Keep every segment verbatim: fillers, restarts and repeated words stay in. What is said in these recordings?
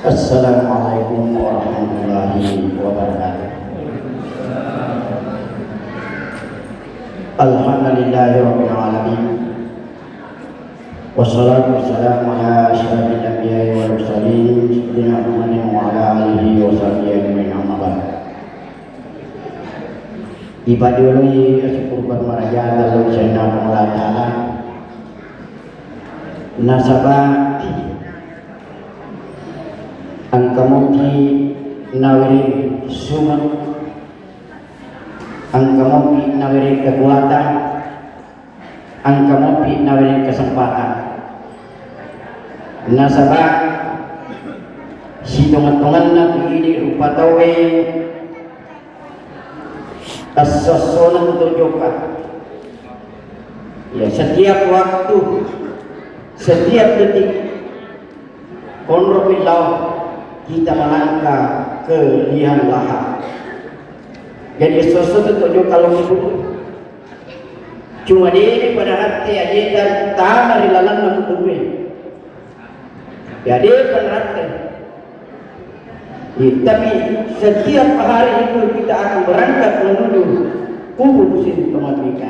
Assalamualaikum warahmatullahi wabarakatuh. Alhamdulillahirabbil alamin. Wassalatu wassalamu ala asyrafil anbiya'i wal mursalin, sayyidina Muhammadin wa ala alihi wa sahbihi ajma'in, amma ba'd. Ipaddului asyukur maraja tallu senna Puang Allah Ta'ala. Nasaba engka mopi nawereng sumeng, engka mopi nawereng kekuatan, engka mopi nawereng kesempatan. Nasaba sitonga-tonganna tu idi rupa tauwe esso-essona tu tojokka. Ya, setiap waktu, setiap detik, konro billau kita melangkah ke liang lahat. Jadi esso-esso tu tojokka lo. Cuma de' pada ratte ajeta tama ri lalanna kubure. Ya, de' pada ratte. Ya, tapi setiap hari itu kita akan berangkat menuju kubur sini teman kita.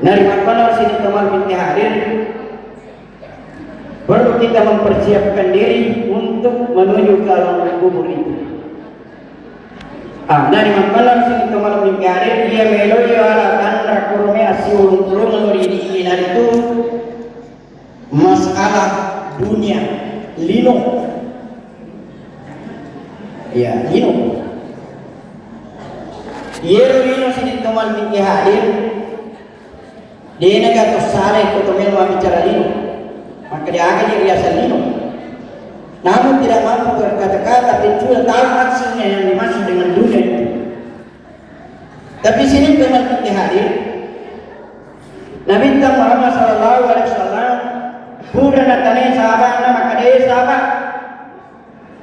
Nari makkala sini teman kita hadir, perlu kita mempersiapkan diri untuk menuju ke alam kubur itu. Ah, nari makkala sini teman kita hadir, dia melo ya ala tanra kurme asi ulung kurung ri di itu. Masalah dunia, lino. Ya, lino. Iyero lino sini teman minggi hadir. Dena gato sare ko to melo bicara lino. Maka dia aga dia riaseng lino. Namun tidak mampu berkata-kata, tapi sudah tahu maksudnya yang dimaksud dengan dunia itu. Tapi sini teman kita hadir, Nabi Muhammad sallallahu alaihi wasallam pura natanai sahabatna, maka de sahabat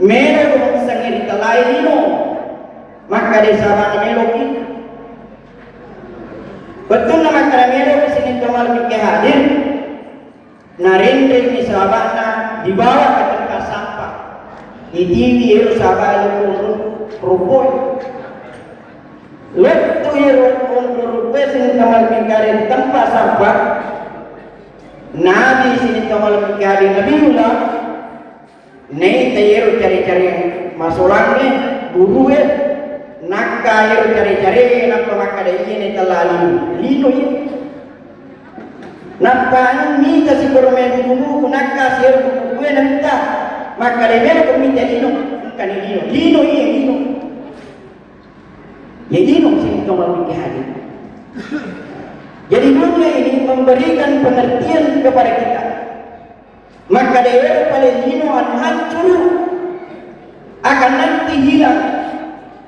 melo sangiri telai lino, maka de sahabat meloki. Betulna maka meloki sini teman kita hadir. Narenrengngi sahabatna dibawa ke tempat sampah. Itiwi ero sahabat ero onro rupoe. Lettu ero onro rupoe sini teman mingkare di tempat sampah. Nabi sini teman mingkare Nabiullah. Naita iyero care-care masolangnge, gurue, nakka iyero care-care, nappa makkada, "Iyene tella lino, lino iye." Nappa anu mita sikoro mai buku-buku, nakka siyero buku-bukue, namita makkada, "Melo ko mita lino?" Engkani lino, "Lino iye, lino." Ya, lino sini tau mappike hadir. Jadi dunia ini memberikan pengertian kepada kita. Maka daerah paling lino anu hancur akan nanti hilang.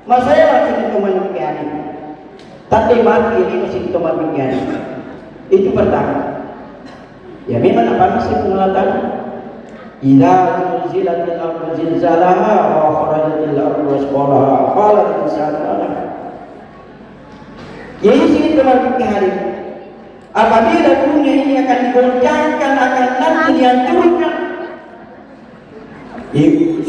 Masalah sini teman pikiran. Tapi mati lino sini teman pikiran. Itu pertama. Ya memang apa sih pengelatan? Idza zulzilatil ardu zilzalaha wa akhrajatil ardu asqalaha. Qala al-insanu ma laha. Jadi sini teman pikiran. Apabila dunia ini akan digoncangkan, akan nanti dihancurkan,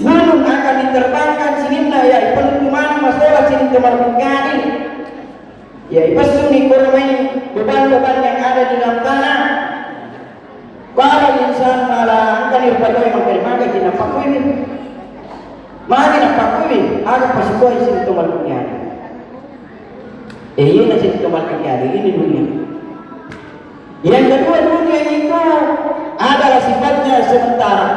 gunung akan diterbangkan sininna, ya, ipentu maneng masola sininna marbukani, ya, ipessuni koromai beban-beban yang ada di dalam tanah. Qala al-insan ma laha, engkani rupa tauwe makkeda, "Maga napakkuiwi? Maga napakkuiwi?" Aga pasukoi sininna marbukani. Eh, iyena sininna marbukani, ini dunia. Yang kedua, dunia itu adalah sifatnya sementara.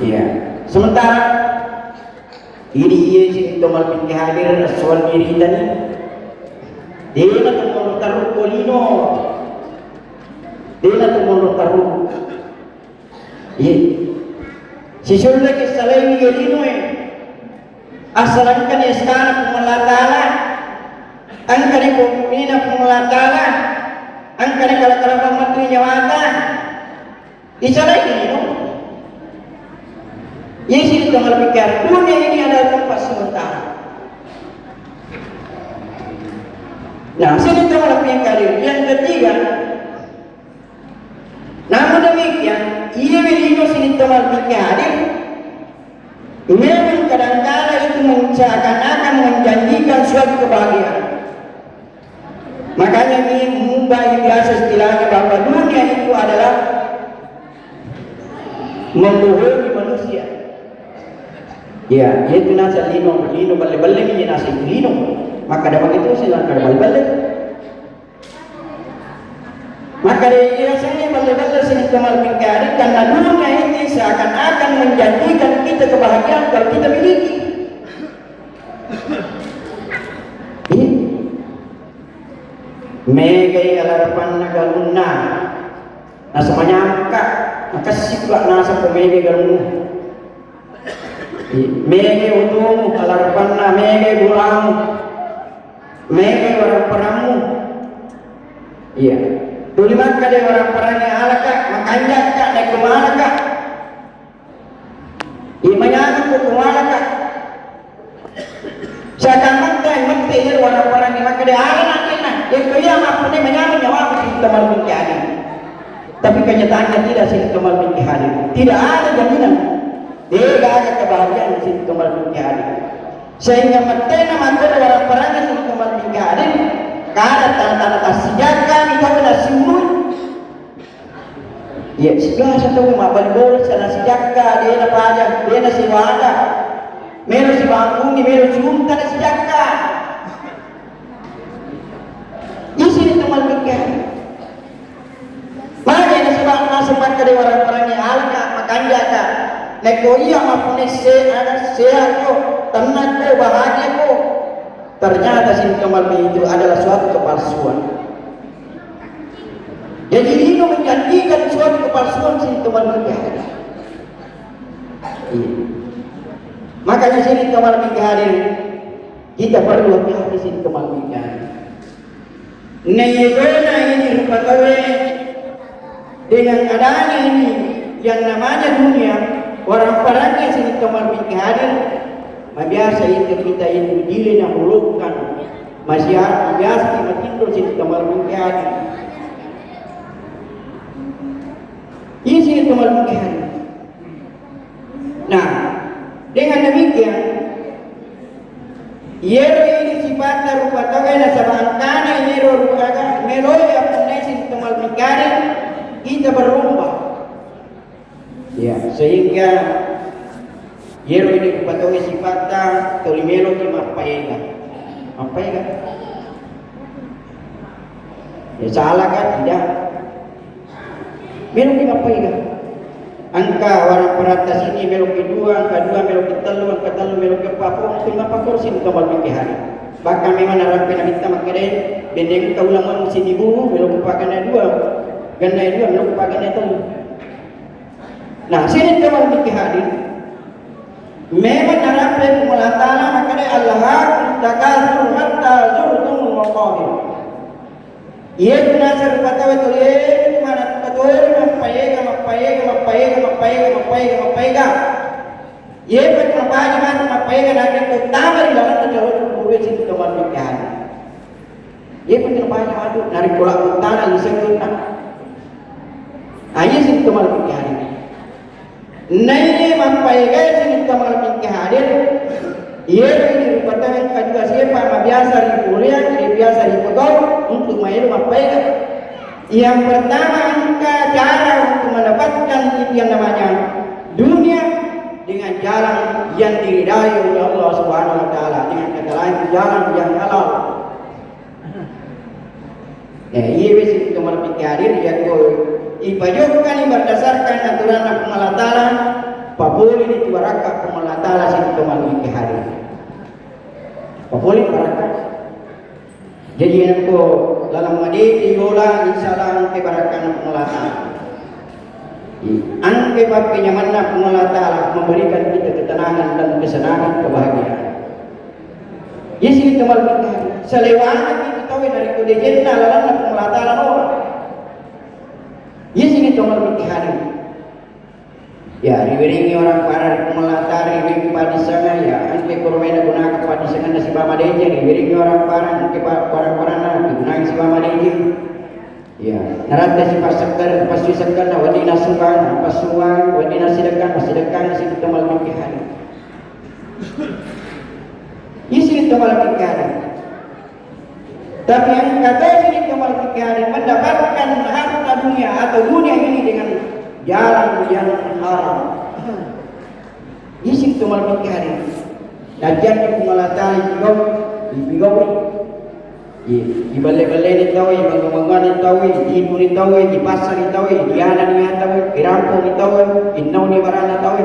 Iya, sementara. Ini iya sih teman pikir hadir soal diri tadi. Dia itu mau taruh kolino. Dia itu mau taruh. Iya. Sisullaki salaini linoe. Asal engkani istana Puang Allah Ta'ala, engkani pemimpinan Puang Allah Ta'ala, engkani kala-kala matu nyawata. Isalaini lino. Iya sini tau malapikir, dunia ini adalah tempat sementara. Nah, sini tau malapikir. Yang ketiga, namun demikian, Iya lino sining tau malebbi'e hadir, memang kadangkala itu men-, seakan-akan menjanjikan suatu kebahagiaan. Makanya ini mubah biasa istilahnya bahwa dunia itu adalah membohongi manusia. Ya, itu nasa lino, lino balle-balle ni nasa itu lino. Maka ada begitu sih langkah balle-balle. Maka dia sengi balle-balle sining tau malebbi'e hadir karena dunia ini seakan-akan menjanjikan kita kebahagiaan kalau kita miliki. Iya. Megai alarapanna galunna, nasaba manyameng ka, makessing ka nasaba megai galunna. Iya. Megai otomu alarapanna, megai bolamu, megai warapparammu. Iya. Tuli makkeda warapparangnge alaka, makanja'ka, naiko malaka. Iya, manyameng ko kumalaka. Siagang mette, mette iya warapparangnge makkeda ala nakenna. Iya ko iya mappunai manyameng nyawaku sining tau malebbi'e hadir. Tapi kenyataannya tidak sining tau malebbi'e hadir. Tidak ada jaminan. De'gaga kebahagiaan sining tau malebbi'e hadir. Sehingga mettena makkeda warapparangnge sining tau malebbi'e hadir. Kada tana-tana tassijakka mi tau nasiului. Iya, biasa tau mabbali bola, sana sijakka, de' napaja, de' nasewada. Melo sibangkungi, melo siunta, nasijakka. Isi ni teman mikir. Magi nasaba nasaba makkeda warapparangnge alaka, makanja'ka. Naiko iya mappunai se-, ana sehat ko, tenang ko, bahagia ko. Ternyata sining tau malebbi'e itu adalah suatu kepalsuan. Jadi lino menjanjikan suatu kepalsuan sining tau malebbi'e hadir. Iya. Makanya sining tau malebbi'e hadir, kita perlu hati-hati sining tau malebbi'e hadir. Naiyatona ini rupa tauwe dengan adanya ini yang namanya dunia, warapparangnge sining tau malebbi'e hadir, mabiasa itu kita itu dile nahulukkan, masia-, mabiasa kita matinro sining tau malebbi'e hadir. Iya sining tau malebbi'e hadir. Nah, dengan demikian, iyero idi sipatta rupa tauwe nasaba engkana iyero rupa meloi appunnai sining tau malebbi'e hadir, kita berlomba. Ya, sehingga iyero idi rupa tauwe sipatta tuli meloki mappaega. Mappaega? Ya, salah kan? Tidak. Meloki mappaega. Engka warapparanta sini meloki dua, engka dua meloki tellu, engka tellu meloki eppa, pokokna mappakoro sining tau malebbi'e hadir. Bahkan memang narampe Nabitta makkeda, dendeng engka ulama sini buru, meloki paganna dua, ganna dua, meloki paganna tellu. Nah, sining tau malebbi'e hadir. Memang narampe Puang Allah Ta'ala makkeda, "Alhaakumut takatsur hatta zurtumul maqabir." Iye tu naseng rupa tauwe tuli, iye tu mana rupa tauwe mappaega, mappaega, mappaega, mappaega, mappaega, mappaega. Iye pa tu napaja matu mappaega narekko tama ri lalenna jolo kuburu sining tau malebbi'e hadir. Iye pa tu napaja matu narekko lakkutana lisengenna. Ah, iye sining tau malebbi'e hadir. Naiye mappaegae sining tau malebbi'e hadir, iyero idi rupa tauwe engka dua siapa mabiasa ripoleang, de biasa ripotau untuk maelo mappaega. Yang pertama, engka cara untuk mendapatkan itu yang namanya dunia dengan jalan yang diridai oleh Allah Subhanahu wa Ta'ala, dengan kata lain, jalan yang halal. Eh, iya wis sining tau malebbi'e hadir, yakko ipajokkani berdasarkan aturanna Puang Allah Ta'ala, papoleni tu barakka Puang Allah Ta'ala sining tau malebbi'e hadir. Papole barakka. Jadi, yakko lalang madeceng yola, insya Allah engka barakkanna Puang Allah Ta'ala. Iya. Engka pappenyamanna Puang Allah Ta'ala memberikan kita ketenangan dan kesenangan, kebahagiaan. Iya sining tau malebbi'e hadir. Salewanna itu tauwe narekko decenna lalanna Puang Allah Ta'ala naola. Iya sining tau malebbi'e hadir. Ya, riwerengngi orang para ri Puang Allah Ta'ala, riwerengngi paddisengeng, ya, engka koro mena gunaka paddisengenna sibawa madeceng, riwerengngi orang para, engka pa-, para-paranna digunai sibawa madeceng. Iya, naratta sipassekkar-, passusekkarna wedding nassukang, passuang, wedding nassidekang, massidekang sininna to malebbi hading. Isi to malebbi hading. Tapi engka to sininna to malebbi hading mendapatkan harta dunia atau dunia ini dengan jalan yang haram. Isi to malebbi hading. Najjanni Puang Allah Ta'ala ipigau-, ipigau. Iya, ibelle-belleni tauwe, ibangga-banggani tauwe, itipuni tauwe, ipassari tauwe, ianani tauwe, irampoki tauwe, innauni barana tauwe.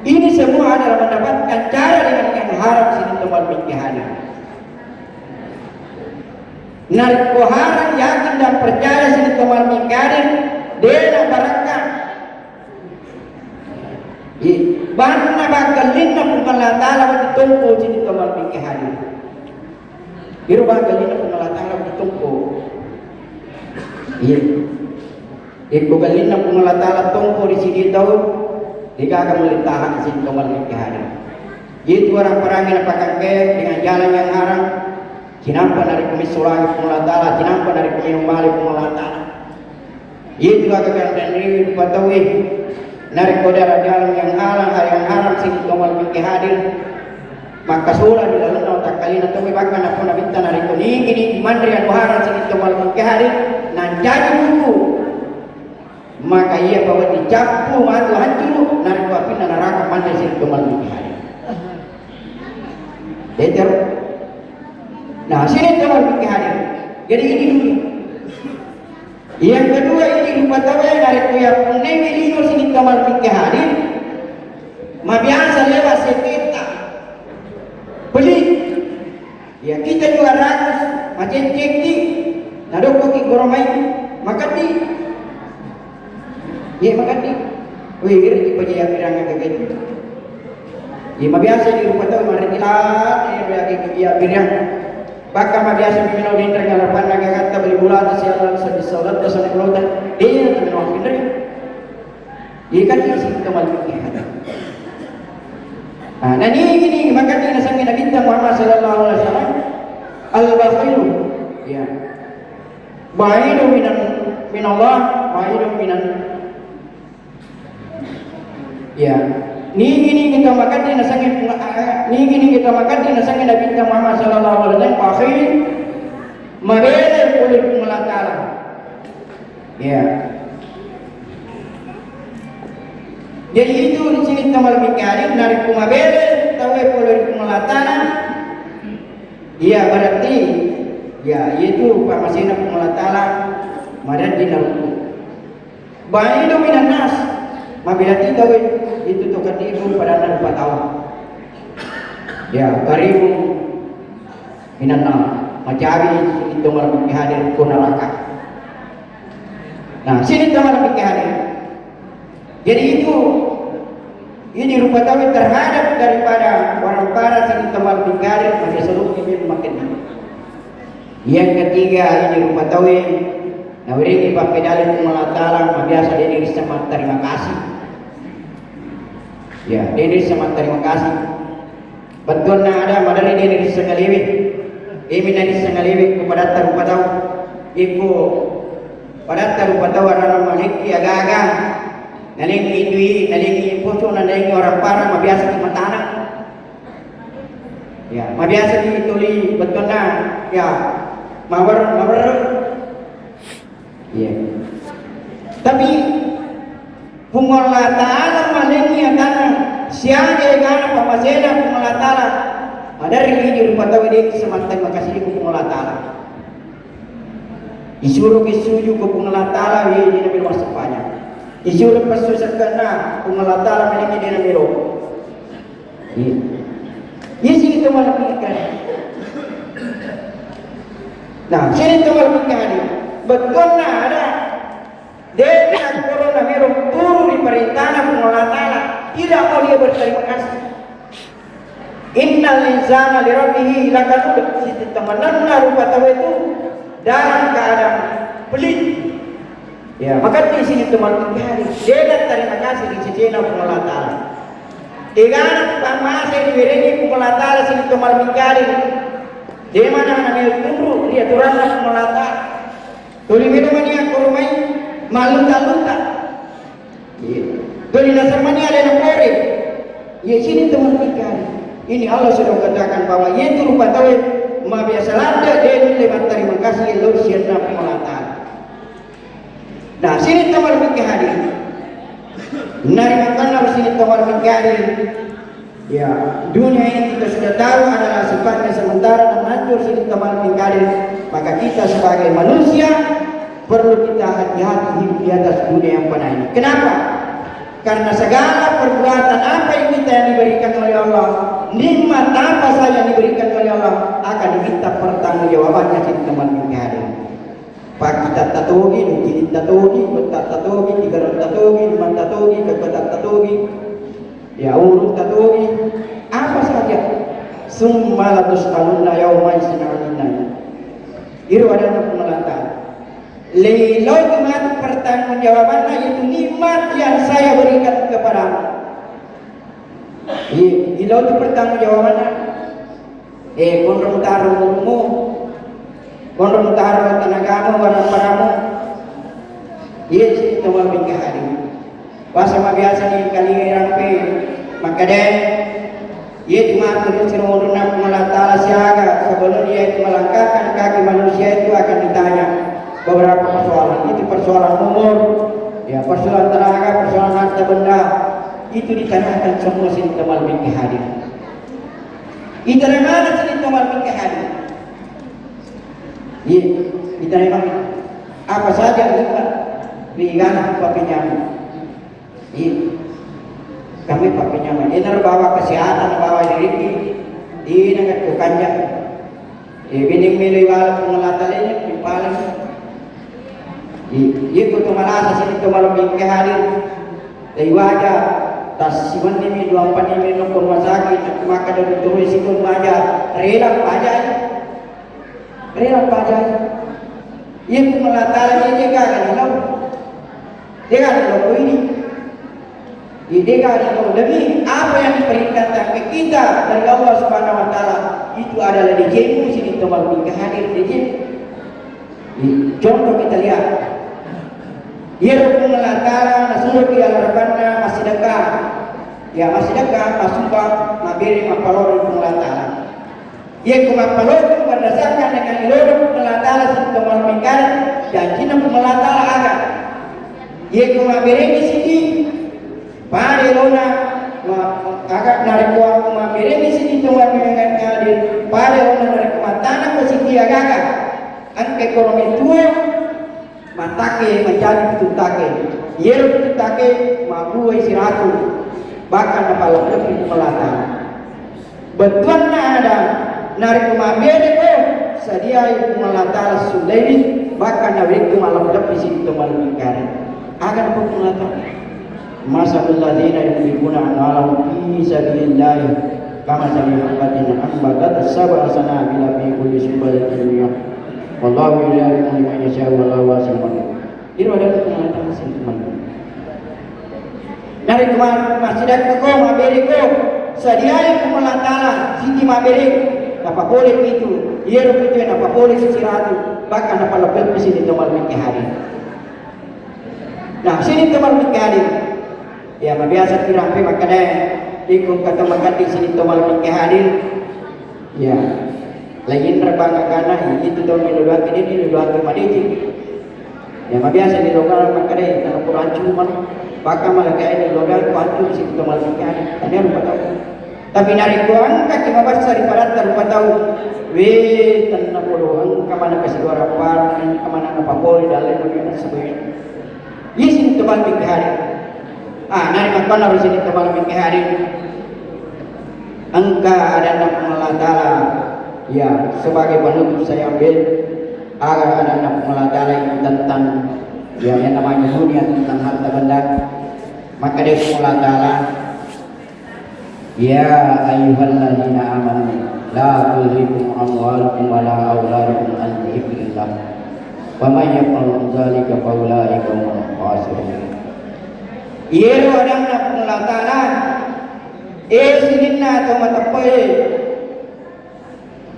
Ini semua adalah mendapatkan cara dengan yang haram sininna to malebbi hading. Narekko haram yakin dan percaya sininna to malebbi hading, dena barakka. Iya, banna baggellinna Puang Allah Ta'ala wedding tongko sininna to malebbi hading. Iro baggellinna Puang Allah Ta'ala wedding tongko. Iya. Iko gellinna Puang Allah Ta'ala tongko ri sidi tau, degaga mulle tahan sininna to malebbi hading. Itu orang perangi napakangke dengan jalan yang haram. Cinampa narekko missolangi Puang Allah Ta'ala, cinampa narekko minum male Puang Allah Ta'ala. Itu aga ganrengngi rupa tauwe. Narekko dalam-dalam yang haram, yang haram sininna to malebbi hading. Makkasola di lalenna watakkalena tauwe, bahkan napau Nabitta narekko nigi-nigi manre anu haram sininna to malebbi hading, nancaji buku. Maka iya pa wedding cappu matu hancuru, narekko apinna naraka manre sininna to malebbi hading. Tetero. Nah, sininna to malebbi hading. Jadi ini dulu. Yang kedua, ini rupa tauwe narekko yappunnaiwi lino sininna to malebbi hading, mabiasa lewat seteta. Pelit. Ya, kita juga rakus, macecekki, nadokkoki goro mai, makeddi. Iya, makeddi. Wih, iri ki paja iya birang gaga itu. Iya, mabiasa di rupa tau marreti late iya birang. Bahkan mabiasa memang udah indra ngalapan naga kata beli bola atas ya Allah bisa bisa Allah terus ada pelota. Iya, tapi mau pindah. Iya kan, iya sih, kita balik. Nah, nah, ini, ini, maka ini nasengnge Nabitta Muhammad sallallahu alaihi wasallam, al-bakhilu. Ya. Ba'idu minan, minallah, ba'idu minan. Ya. Ini, ini kita makan di nasengnge, ini, ini kita makan di nasengnge Nabitta Muhammad sallallahu alaihi wasallam, bakhil, mabele pole Puang Allah Ta'ala. Iya. Jadi itu di sini tamal mikari, narekko mabele tauwe pole ri Puang Allah Ta'ala. Iya, berarti, ya, itu pamasena Puang Allah Ta'ala, madaddi narukku. Ba'idu minan nas, mabelati tauwe itu to kadibu pada rupa tau. Ya, karibu minan nar, macawi itu malam hadir ko neraka. Nah, sini teman hadir. Jadi itu, ini rupa tauwe terhadap daripada orang para sini teman hadir, maka seluruh ini makin. Yang ketiga, ini rupa tauwe nawerengi pappedale Puang Allah Ta'ala, mabiasa dia diri sama terima kasih. Ya, dia diri sama terima kasih. Bettuanna ada, maderri de narisseng alewe. Emi narisseng alewe ko padatta rupa tau. Iko padatta rupa tau arana malekki aga-aga. Nalengi dui, nalengi pocong, nalengi orang parang, mabiasa ki matana. Ya, mabiasa ki tuli bettuanna. Ya, mawer, mawer. Iya. Tapi Puang Allah Ta'ala malengi atanna, siaga egana pamasena Puang Allah Ta'ala, maderri idi rupa tau de sematta makasih ku Puang Allah Ta'ala. Isuro ki suju ku Puang Allah Ta'ala, wi, de namelo massempajang. Isuro passu sekkenna Puang Allah Ta'ala malengi de namelo. Iya. Iya sini to malam ini kan. Nah, sini to malam ini kan. Bettuanna ada. Dena korona melo turu ri perintahna Puang Allah Ta'ala. Tidak mau dia berterima kasih. Innal insana li rabbihi lakanud. Siti temananna rupa tau itu dalam keadaan pelit. Ya, maka di sini teman tinggal. Dia terima kasih di sisi Puang Allah Ta'ala. Egana pamase diwerengi Puang Allah Ta'ala sini teman tinggal. De maneng namilu tunru ri aturanna Puang Allah Ta'ala. Tuli melo mani akkoromai mallunta-lunta. Iya. Tuli naseng mani alena pore. Iya, sini teman ikan. Ini Allah sudah katakan bahwa yaitu rupa tauwe mabiasa ladde de nulle mattarima kasih lo sianna Puang Allah Ta'ala. Nah, sini teman ikan hadir. Nari makanna sini teman ikan hadir. Ya, dunia ini kita sudah tahu adalah sifatnya sementara dan hancur sini teman tinggalin. Maka kita sebagai manusia perlu kita hati-hati hidup di atas dunia yang fana ini. Kenapa? Karena segala perbuatan apa yang kita yang diberikan oleh Allah, nikmat apa saja yang diberikan oleh Allah, akan diminta pertanggungjawabannya sini teman tinggalin. Pakita tatogi, nukini tatogi, wetta tatogi, tigara tatogi, lima tatogi, kekuatan tatogi. Ya, urut tatogi, apa saja. Summa latus'alunna yaumaizin 'anin na'im. Iro adanna Puang Allah Ta'ala. Lelo tu matu pertanggungjawabanna yaitu nikmat yang saya berikan kepadamu. Iya, ilo tu pertanggungjawabanna. Eh, konrong taro umurmu, konrong taro tenagamu, warna paramu. Iya, sini teman bingka hadir. Wasa mabiasa ni kali rampe makkeda, iya tu matu ri sirunna Puang Allah Ta'ala siaga sebelum dia itu melangkahkan kaki manusia itu akan ditanya beberapa persoalan. Itu persoalan umur, ya, persoalan tenaga, persoalan harta benda. Itu ditanyakan semua sini teman bingka hadir. Itaremana sini teman bingka hadir. Iya, itaremana. Apa saja lupa. Rigana papinyamu. Iya. Kami papinyamu. Ini bawa kesehatan, bawa rezeki. Ini nggak tukanja. Eh, bining melo iwala pengelata lainnya, paling. Iya, iya, kutu malasa sini teman bingka hadir. Dai waja, tassiwenni mi, duampanni mi nokko rumah sakit, maka dari turun situ maja, rela paja, rela paja. Iya, Puang Allah Ta'ala, iya, iya, gagal, iya, lo. Dia gagal, lo, ini. Iya, dia gagal, lo. Demi apa yang diperintahkan ke kita dari Allah Subhanahu wa Ta'ala, itu adalah dijemu sini teman bingka hadir, dijemu. Contoh kita lihat. Iyaro Puang Allah Ta'ala nasuroki alarapanna massidekka. Ya, massidekka, massumbang, mabbere, mappalori Puang Allah Ta'ala. Iyako mappalori berdasarkan dengan ilona Puang Allah Ta'ala sitta malmengkara, janjinna Puang Allah Ta'ala aga. Iyako mabbereni siti, pada elona, ma-, aga narekko mabbereni siti to mabbereni, pada elona narekko mattaneng ko siti aga-aga. Engka ekonomi tuo, mattake mancaji pitu take. Iyero pitu take mabbuai siratu, bahkan napalebbi Puang Allah Ta'ala. Bettuanna ada, narekko mabbereko, sadiai Puang Allah Ta'ala sulleni, bahkan nawerekko malebbi situ malebbi kare. Aga Puang Allah Ta'ala. Masalul ladzina yunfiquna amwalahum fi sabilillah kamatsali habbatin ambatat sab'a sanabila fi kulli sunbulatin mi'ah. Wallahu yudha'ifu liman yasha'u wallahu wasi'un alim. Iro ada pengalaman sih, teman. Narekko ma-, massidekko, mabbereko, sadiai Puang Allah Ta'ala siti mabbere, napapole pitu, iyero pitu napapole siratu, bahkan napalebbi sini to malebbi hari. Nah, sini to malebbi hari. Ya, mabiasa tirampe makkeda, iko kata makkeda sini to malebbi hadir. Ya. Lain rebang kana, itu to melo doang ini, melo doang madeceng. Ya, mabiasa di lokal makkeda, kalau kurang cuma, bahkan malah kayak di lokal kuantum sini to malebbi hari. Tadi rupa tau. Tapi narekko engka ki mabessa ri padatta rupa tau, we, tenna bodo, engka mana kasi dua rapar, engka mana napapole dalle magi sebagainya. Iya sini to malebbi hari. Ah, nari makkona ro sini to malebbi hari. Engka adanna Puang Allah Ta'ala, ya, sebagai penutup saya ambil, aga adanna Puang Allah Ta'ala ini tentang, ya, yang namanya dunia, tentang harta benda. Maka dia Puang Allah Ta'ala, يا أيها الذين آمنوا لا تلهكم أموالكم ولا أولادكم عن ذكر الله ومن يفعل ذلك فأولئك هم الخاسرون. Iyero adanna Puang Allah Ta'ala, e sininna tau mateppe'e,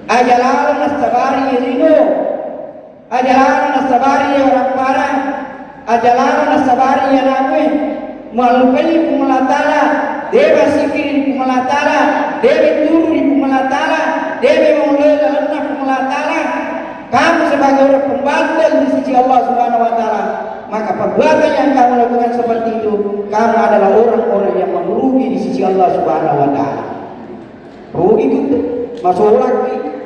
Aja lalo nassabari lino, aja lalo nassabari orang parang, aja lalo nassabari anakmu. Muallupai Puang Allah Ta'ala, dewa sikiri Puang Allah Ta'ala, dewa turu di Puang Allah Ta'ala, dewa mengelola anak Puang Allah Ta'ala. Kamu sebagai orang pembandel di sisi Allah Subhanahu wa Ta'ala, maka perbuatan yang kamu lakukan seperti itu, kamu adalah orang-orang yang merugi di sisi Allah Subhanahu wa Ta'ala. Rugi kita, masolaki.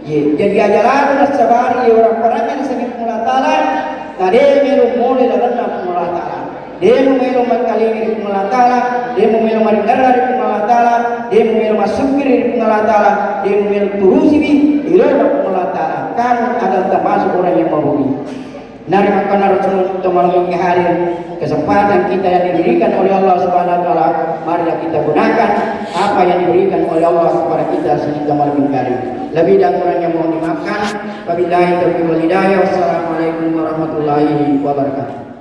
Ye, jadi aja lalo nassabari orang parang yang disebut Puang Allah Ta'ala, na de melo mole lalenna Puang Allah Ta'ala. De melo melo mangkalingi Puang Allah Ta'ala, de melo melo maringerra Puang Allah Ta'ala, de melo melo masukiri Puang Allah Ta'ala, de melo melo turusiwi ri Puang Allah Ta'ala. Kamu adalah termasuk orang yang merugi. Nari makkana Rasul, teman-teman yang hadir, kesempatan kita yang diberikan oleh Allah Subhanahu wa Ta'ala, marilah kita gunakan apa yang diberikan oleh Allah kepada kita sehingga malam hari. Lebih dan kurangnya mohon dimaafkan. Wabillahi taufiq wal hidayah. Wassalamualaikum warahmatullahi wabarakatuh.